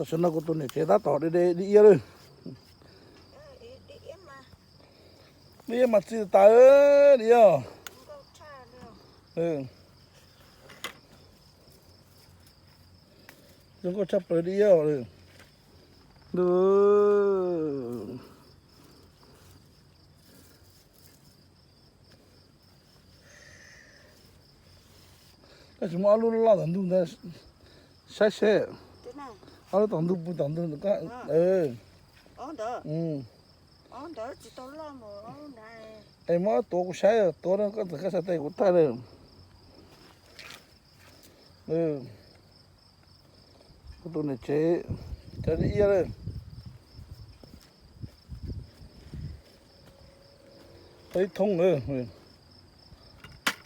Tam sim no kuv tus niam tsev tab tom de de dib iab lawm. Dib iab mas txi tas tas, dib iab. Zoo nkauj tshaj plaws dib iab. Koj tsis muab ob lub loj tom ntug ntawd saib seb. Ob lub tom ntug pw tom ntug. Es muab tuav kuv saib, tuav no koj txawm koj xav tes kuv tag lawm. Kuv tus niam tsev cov dib iab lawm. Tau ib thoob lawm.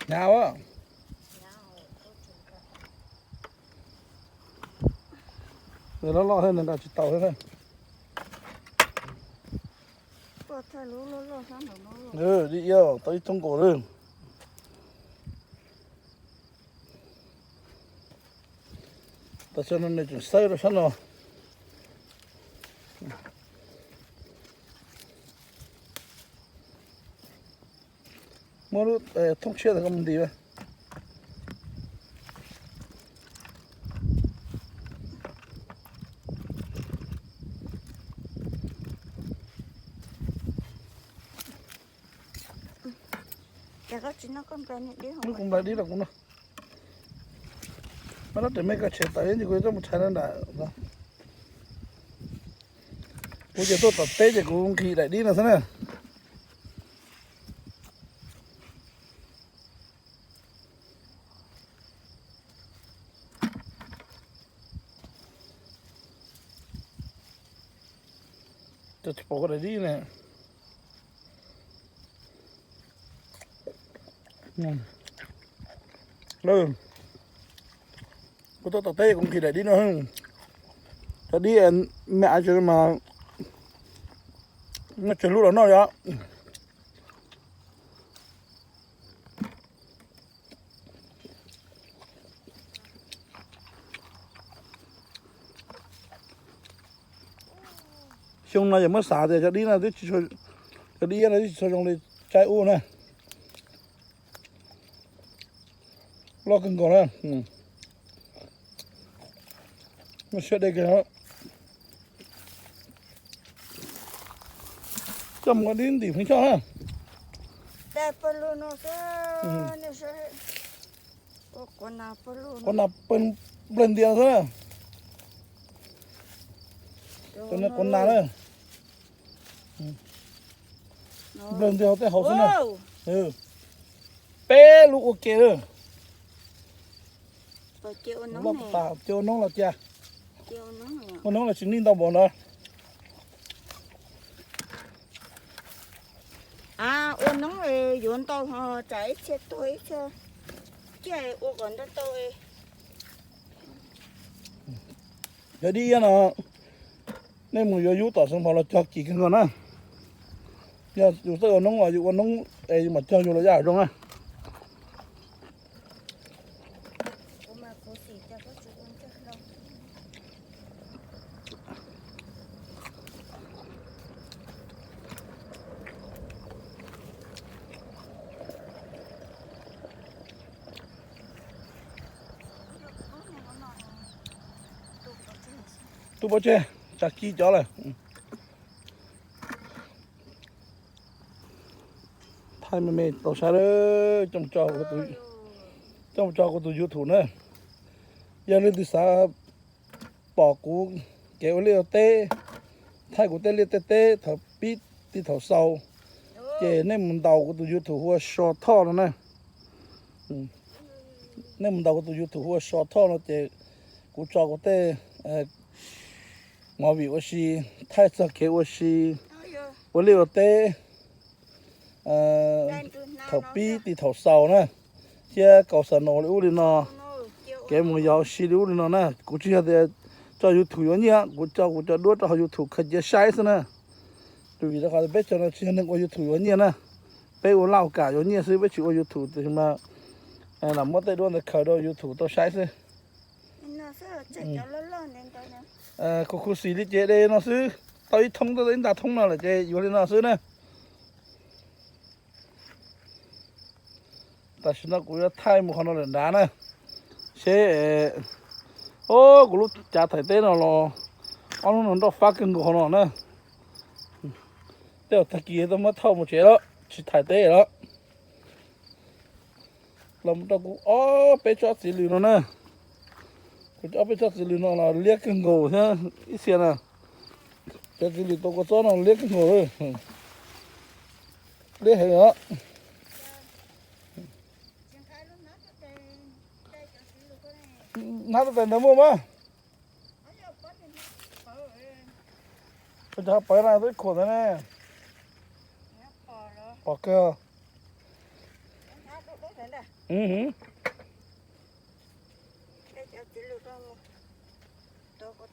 Hnyav a. Loj loj thiab nws nqa tsis tau thiab na. Dib iab tau ib thoob nkaus lawm. Tam sim no nws tseem xawb rau sab no. Muab lub thoob tshiab ntawd koj mus ntim. Kuv nplais dib los kuv no. Mab lab tes me koj tshem tawm ib ntsis kuv yuav coj mus rhais rau nram. Kuv ces tuaj tom teb ces kuv nqhis daim dib no xwb na. Cov tsis pom kuv daim dib ne. Kuv tuaj tom teb kuv nqhis daim dib no. Cov dib me as mas noj tsawg lub los noj yom. Xyoo no yog muab xav tias cov dib no twb tsis, cov dib no twb tsis tshua zoo li tsaib ub na. Loj kawg nkaus na. Muaj siab de kawg. Coj mus ua dib ntim pheej choj na. Quav nas pawg nplej ntias xwb na. Quav nas na. Nplej ntias hauv tej hauv xwb na. Peb lub ua ke lawm. Loj tas, cia ua noob los cia. Ua noob los tsis nij ntau npaum ntawd. Ua noob yuav ntau ho tsam ib txhia tuag ib txhia, cia ua kom ntau ntau. Cov dib iab no nej mus yuav yub tom Xeev Laus los cog kim kawg nkaus na. Yog yus txawj ua noob los yus ua noob es yus mam cog yus los yaj zoo na. Tub pov tseg, tsam ci cov lawm. Thaij me me tau saib, coj mus tso kuv tus YouTube na. Yog leej twg xav pom kuv kev ua liaj ua teb, thaij kuv tej liaj tej teb thaum pib txij thaum xaus, ces nej mus ntaus kuv tus YouTube hu ua So Thoj no na. Nej mus ntaus kuv tus YouTube hu ua So Thoj no ces kuv tso kuv tej movie ua si, thaij txog kev ua si, ua liaj ua teb thaum pib txij thaum xaus na, thiab kaus xa no li ub li no, kev mus yos ua si li ub li no na. Kuv tsis yog tias tso YouTube yuav nyiaj, kuv tso kuv cov duab rau hauv YouTube khaws cia saib xwb na. Vim rau qhov tias peb cov no tsis yog neeg ua YouTube yuav nyiaj na, peb ua laj ua kam yuav nyiaj xwb, peb tsis ua YouTube tiam sis mas lam muab tej duab ntawd khaws rau YouTube tau saib xwb. Khuv khuv xim li ces de no xwb, tau ib thoob, tau ib nta thoob no lawm ces yuav li no xwb na. Tam sim no kuv yuav thaij mus qhov no lawm nrad na, seb, o, kuv lub cav thaim teb no los ob hnub no nroj fab kawg nkaus qhov no na. Tej zaum tag kis tau muab thauj mus tsev lawm, tsis thaim teb lawm. Los mus rau kuv ob peb tsob txiv lws no na. Kuv ob peb tsob txiv lws no los liab kawg nkaus thiab ib txhia na. Cov txiv lws tau kua txob no liab kawg nkaus, liab heev os. Hnab tes ntawd muaj mas. Ua cas pawv na, twb khuam ntawd ne. Pom kawg.